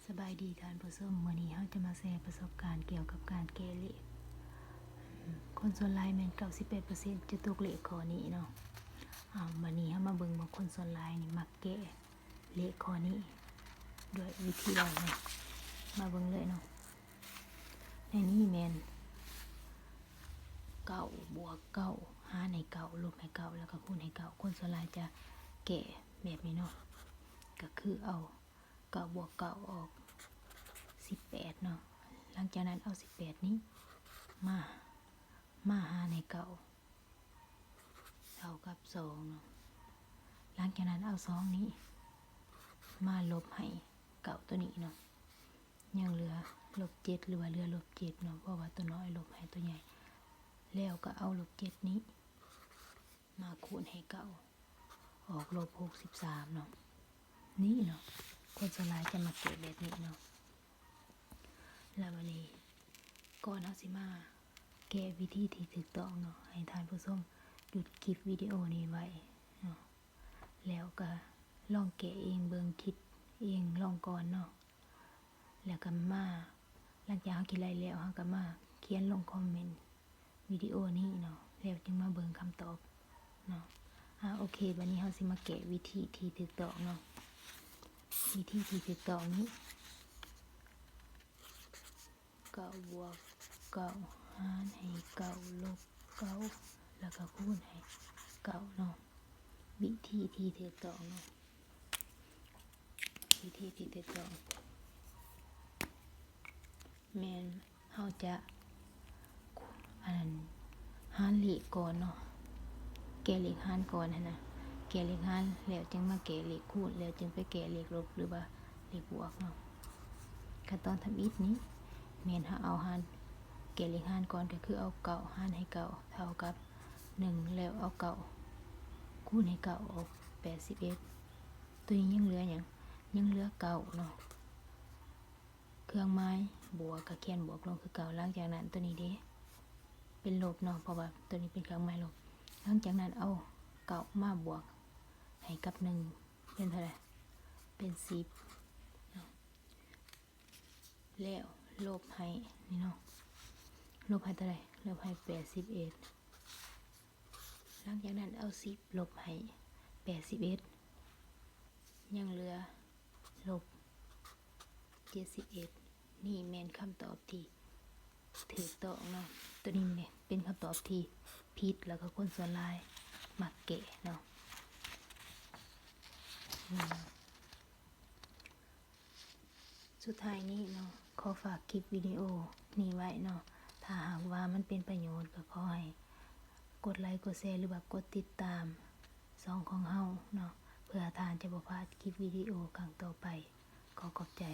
ສະບາຍດີທ່ານຜູ້ຊົມ, ມື້ນີ້ເຮົາຈະມາແຊປະສົບການກ່ຽວກັບການແກ້ເລກ. ຄົນສ່ວນຫຼາຍແມ່ນເກົ້າສິບແປດເປີເຊັນຈະຕົກເລກຂໍ້ນີ້ເນາະ. ເອົາ, ບັດນີ້ເຮົາມາເບິ່ງວ່າຄົນສ່ວນຫຼາຍນີ້ມັກແກ້ເລກຂໍ້ນີ້ດ້ວຍວິທີໃດເນາະ. ມາເບິ່ງເລີຍເນາະ. ໃນນີ້ແມ່ນເກົ້າບວກເກົ້າ ຫານໃຫ້ເກົ້າ ລົບໃຫ້ເກົ້າ ແລ້ວກໍຄູນໃຫ້ເກົ້າ. ຄົນສ່ວນຫຼາຍຈະແກ້ແບບນີ້ເນາະ, ກໍຄືເອົາ ເກົ້າບວກເກົ້າອອກສິບແປດເນາະ. ຫຼັງຈາກນັ້ນເອົາສິບແປດນີ້ມາ ມາຫານໃຫ້ເກົ້າ ເທົ່າກັບສອງເນາະ. ຫຼັງຈາກນັ້ນເອົາສອງນີ້ມາລົບໃຫ້ເກົ້າຕົວນີ້ເນາະ, ຍັງເຫຼືອລົບເຈັດ ຫຼືວ່າເຫຼືອລົບເຈັດເນາະ, ເພາະວ່າຕົວນ້ອຍລົບໃຫ້ຕົວໃຫຍ່. ແລ້ວກໍເອົາລົບເຈັດນີ້ ມາຄູນໃຫ້ເກົ້າ ອອກລົບຫົກສິບສາມເນາະ. ນີ້ເນາະ, ຄົນສ່ວນຫຼາຍຈະມາແກ້ແບບນີ້ເນາະ. ແລ້ວບັດນີ້ ກ່ອນເຮົາຊິມາແກ້ວິທີທີ່ຖືກຕ້ອງເນາະ, ໃຫ້ທ່ານຜູ້ຊົມຢຸດຄລິບວິດີໂອນີ້ໄວ້ເນາະ, ແລ້ວກໍລອງແກ້ເອງເບິ່ງ, ຄິດເອງລອງກ່ອນເນາະ. ແລ້ວກໍມາ ຫຼັງຈາກເຮົາຄິດໄລ່ແລ້ວ ເຮົາກໍມາຂຽນລົງຄອມເມັນວິດີໂອນີ້ເນາະ, ແລ້ວຈຶ່ງມາເບິ່ງຄຳຕອບເນາະ. ອາ ໂອເຄ, ບັດນີ້ເຮົາຊິມາແກ້ວິທີທີ່ຖືກຕ້ອງເນາະ. ວິທີທີ່ຖືກຕ້ອງນີ້ ເກົ້າບວກເກົ້າ ຫານໃຫ້ເກົ້າ ລົບເກົ້າ ແລ້ວກໍຄູນໃຫ້ເກົ້າເນາະ. ວິທີທີ່ຖືກຕ້ອງເນາະ. ວິທີທີ່ຖືກຕ້ອງແມ່ນເຮົາຈະ ອັນນັ້ນ ຫານເລກກ່ອນເນາະ, ແກ້ເລກຫານກ່ອນຫັ້ນນະ, ແກ້ເລກຫານແລ້ວຈຶ່ງມາແກ້ເລກຄູນ ແລ້ວຈຶ່ງໄປແກ້ເລກລົບ ຫຼືວ່າເລກບວກເນາະ. ຂັ້ນຕອນທຳອິດນີ້ແມ່ນເຮົາເອົາຫານ ແກ້ເລກຫານກ່ອນ ກໍຄືເອົາເກົ້າຫານໃຫ້ເກົ້າເທົ່າກັບໜຶ່ງ ແລ້ວເອົາເກົ້າຄູນໃຫ້ເກົ້າອອກແປດສິບເອັດ. ຕົວນີ້ຍັງເຫຼືອຫຍັງ? ຍັງເຫຼືອເກົ້າເນາະ. ເຄື່ອງໝາຍບວກກໍຂຽນບວກລົງຄືເກົ່າ. ຫຼັງຈາກນັ້ນຕົວນີ້ເດ້ ເປັນລົບເນາະ, ເພາະວ່າຕົວນີ້ເປັນເຄື່ອງໝາຍລົບ. ຫຼັງຈາກນັ້ນເອົາເກົ້າມາບວກໃຫ້ກັບໜຶ່ງ ເປັນເທົ່າໃດ? ເປັນສິບເນາະ. ແລ້ວລົບໃຫ້ນີ້ເນາະ, ລົບໃຫ້ເທົ່າໃດ? ລົບໃຫ້ແປດສິບເອັດ. ຫຼັງຈາກນັ້ນເອົາສິບລົບໃຫ້ແປດສິບເອັດ ຍັງເຫຼືອລົບເຈັດສິບເອັດ. ນີ້ແມ່ນຄຳຕອບທີ່ຖືກຕ້ອງເນາະ. ຕົວນີ້ແມ່ນເປັນຄຳຕອບທີ່ຜິດ ແລ້ວກໍຄົນສ່ວນຫຼາຍມັກແກ້ເນາະ. ສຸດທ້າຍນີ້ເນາະ, ຂໍຝາກຄລິບວິດີໂອນີ້ໄວ້ເນາະ. ຖ້າຫາກວ່າມັນເປັນປະໂຫຍດ ກໍຂໍໃຫ້ກົດໄລ ກົດແຊ ຫຼືວ່າກົດຕິດຕາມຊ່ອງຂອງເຮົາເນາະ, ເພື່ອທ່ານຈະບໍ່ພາດຄລິບວິດີໂອຄັ້ງຕໍ່ໄປ. ຂໍຂອບໃຈ.